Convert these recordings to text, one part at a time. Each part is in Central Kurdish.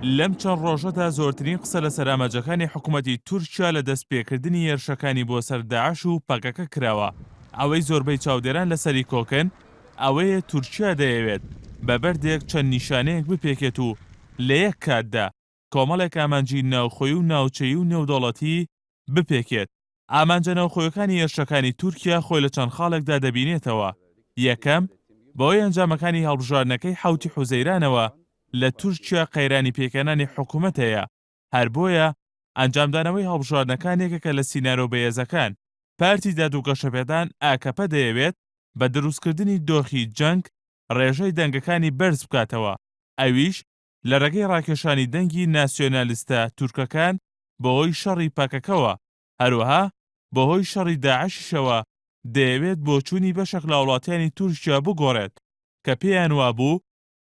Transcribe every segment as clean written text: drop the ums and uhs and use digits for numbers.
لەم چەند ڕۆژەدا زۆرترین قسە لەسەر ئامانجەکانی حکومەتی تورکیا لە دەستپێکردنی هێرشەکانی بۆ سەر داعش و پەکەکە کراوە، ئەوەی زۆربەی چاودێران لەسەری کۆکن ئەوەیە تورکیا دەیەوێت بە بەردێک چەند نیشانەیەک بپێکێت و لە یەک کاتدا کۆمەڵێک ئامانجی ناوخۆی و ناوچەیی و نێودەوڵەتی بپێکێت. ئامانجە ناوخۆیەکانی هێرشەکانی تورکیا خۆی لە چەند خاڵێکدا دەبینێتەوە، یەکەم، بەهۆی ئەنجامەکانی هەڵبژاردنەکەی حەوتی حوزەیرانەوە لە تورکیا قەیرانی پێکهێنانی حکومەت هەیە، هەر بۆیە ئەنجامدانەوەی هەڵبژاردنەکان یەکێکە لە سینارۆ بەهێزەکان. پارتی داد و گەشەپێدان، ئاکەپە، دەیەوێت بە دروستکردنی دۆخی جەنگ ڕێژەی دەنگەکانی بەرز بکاتەوە، ئەویش لە ڕێگەی ڕاکێشانی دەنگی ناسیۆنالستە تورکەکان بەهۆی شەڕی پەکەکەوە، هەروەها بەهۆی شەڕی داعشیشەوە دەیەوێت بۆچوونی بەشێک لە هاوڵاتیانی تورکیا بگۆڕێت کە پێیان وابوو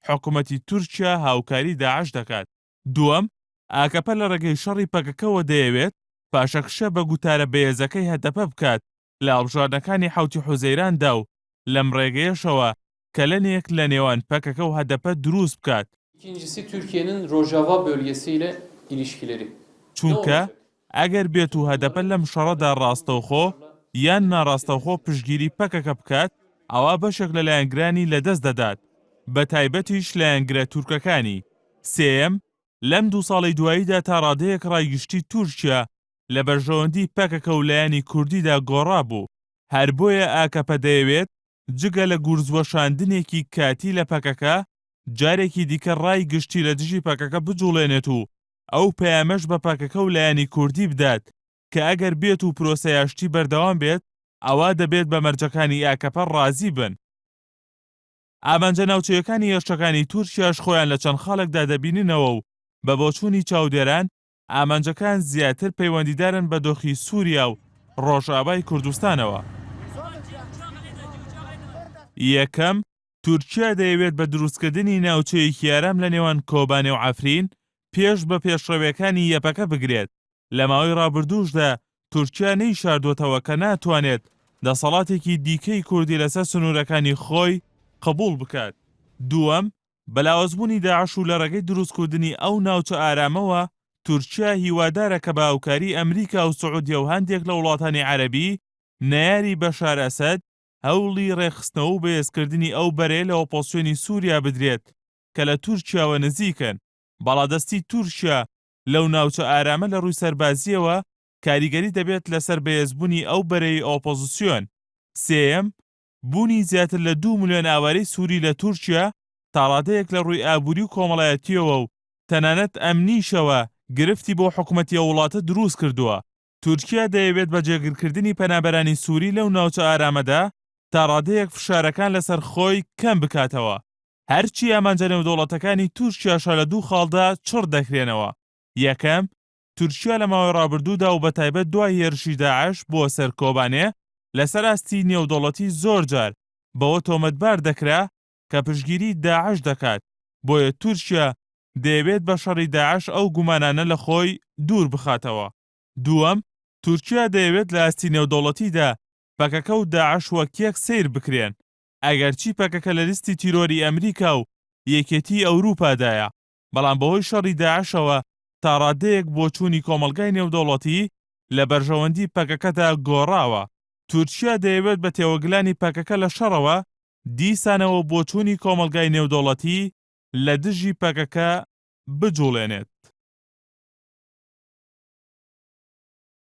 حکومەتی تورکیا هاوکاری داعش دەکات. دووەم، ئاکەپە لە ڕێگەی شەڕی پەکەکەوە دەیەوێت پاشەکشە بە گوتارە بەهێزەکەی هەدەپە بکات لە هەڵبژاردنەکانی حەوتی حوزەیراندا و لەم ڕێگەیەشەوە کەلەنێک لە نێوان پەکەکە و هەدەپە دروست بکات. İkincisi Türkiye'nin Rojava bölgesi ile ilişkileri. چونکە ئەگەر بێت و هەدەپە لەم شەڕەدا ڕاستەوخۆ یان ناڕاستەوخۆ پشتگیری پەکەکە بکات، ئەوا بەشێک لە لایەنگرانی لەدەست دەدات، بەتایبەتیش لایەنگرە تورکەکانی. سێیەم، لەم دوو ساڵەی دواییدا تا ڕادەیەک ڕای گشتی تورکیا لە بەرژەوەندی پەکەکە و لایەنی کوردیدا گۆڕابوو، هەر بۆیە ئاکەپە دەیەوێت جگە لە گورزوەشاندنێکی کاتی لە پەکەکە، جارێکی دیکە ڕای گشتی لە دژی پەکەکە بجوڵێنێت و ئەو پەیامەش بە پەکەکە و لایەنی کوردی بدات کە ئەگەر بێت و پرۆسەی ئاشتی بەردەوام بێت ئەوا دەبێت بە مەرجەکانی ئاکەپە ڕازی بن. ئامانجە ناوچەیەکانی هێرشەکانی تورکیاش خۆیان لە چەند خاڵێکدا دەبیننەوە و بە بۆچوونی چاودێران ئامانجەکان زیاتر پەیوەندیدارن بە دۆخی سووریا و ڕۆژئاوای کوردستانەوە. یەکەم، تورکیا دەیەوێت بە دروستکردنی ناوچەیەکی ئارام لە نێوان کۆبانێ و عەفرین پێش بە پێشڕەویەکانی یەپەکە بگرێت، لە ماوەی ڕابردووشدا تورکیا نەیشاردووەتەوە کە ناتوانێت دەسەڵاتێکی دیکەی کوردی لەسەر سنوورەکانی خۆی قبوڵ بکات. دووەم، بە لاوازبوونی داعش و لە ڕێگەی دروستکردنی ئەو ناوچە ئارامەوە، تورکیا هیوادارە کە بە هاوکاری ئەمریکا و سعودیە و هەندێک لە وڵاتانی عەرەبی نەیاری بەشار ئەسەد، هەوڵی ڕێکخستنەوە و بەهێزکردنی ئەو بەرەیە لە ئۆپۆزسیۆنی سوریا بدرێت کە لە تورکیاوە نزیکن. باڵادەستی تورکیا لەو ناوچە ئارامە لە ڕووی سەربازییەوە کاریگەری دەبێت لەسەر بەهێزبوونی ئەو بەرەی ئۆپۆزسیۆن. سێیەم، بوونی زیاتر لە دوو ملیۆن ئاوارەی سوری لە تورکیا تاڕادەیەک لە ڕووی ئابووری و کۆمەڵایەتییەوە و تەنانەت ئەمنیشەوە گرفتی بۆ حکومەتی ئەو وڵاتە دروست کردووە. تورکیا دەیەوێت بە جێگرکردنی پەنابەرانی سوری لەو ناوچە ئارامەدا تاڕادەیەک فشارەکان لەسەر خۆی کەم بکاتەوە. هەرچی ئامانجە نێودەوڵەتەکانی تورکیاشە لە دوو خاڵدا چڕ دەکرێنەوە، یەکەم، تورکیا لە ماوەی ڕابردوودا و بەتایبەت دوای هێرشی داعش بۆ سەر کۆبانێ، لەسەر ئاستی نێودەوڵەتی زۆر جار بەوە تۆمەتبار دەکرا کە پشتگیری داعش دەکات، بۆیە تورکیا دەیەوێت بە شەڕی داعش ئەو گومانانە لە خۆی دوور بخاتەوە. دووەم، تورکیا دەیەوێت لە ئاستی نێودەوڵەتیدا پەکەکە و داعش وەک یەک سەیر بکرێن، ئەگەرچی پەکەکە لە لیستی تیرۆری ئەمریکا و یەکێتیی ئەوروپادایە، بەڵام بەهۆی شەڕی داعشەوە تاڕادەیەک بۆچوونی کۆمەڵگای نێودەوڵەتی لە بەرژەوەندی پەکەکەدا گۆڕاوە. تورکیا دەیەوێت بە تێوەگلانی پەکەکە لە شەڕەوە دیسانەوە بۆچوونی کۆمەڵگای نێودەوڵەتی لە دژی پەکەکە بجوڵێنێت.